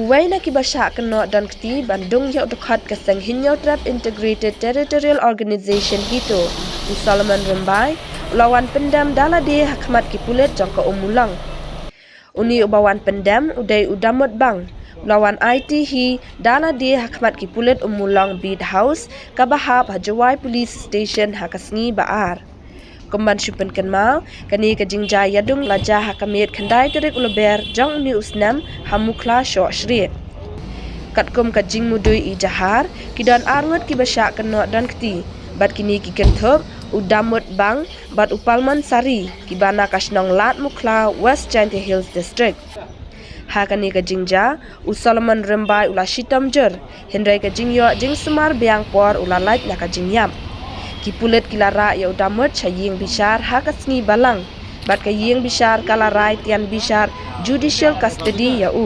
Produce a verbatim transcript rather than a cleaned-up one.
Uwei na kiba shah kynnoh don kti ban dung ïa u dkhot ka seng Hynñiewtrep Integrated Territorial Organization HITO, u Solomon Rymbai, u la wan pyndem da lade ha khmat ki pulit jong ka Ummulong. Une uba wan pyndem u dei u Damut Bang, u la wan aiti hi da lade ha khmat ki pulit Ummulong Beat House, kaba hap ha Jowai Police Station ha ka sngi ba ar. Kum ban shu pynkynmaw, kane ka jingjia ïadung la jia ha ka miet khyndai tarik u Lber jong une u snem ha Mukhla Shohsrieh. Katkum ka jingmudui ijahar, ki don arngut kiba shah kynnoh don kti, bad kine ki kynthup u Damut Bang bad u Palmon Sari, kiba na ka shnong Lad Mukhla, West Jaintia Hills District. Ha kane ka jingjia, u Solomon Rymbai u la shitom jur, hynrei ka jingïoh jingsumar biang por u la lait na ka jingïap. Ki pulit ki la rah ïa u Damut sha ïing bishar ha ka sngi Balang, bad ka ïing bishar ka la rai tian bishar judicial custody ïa u.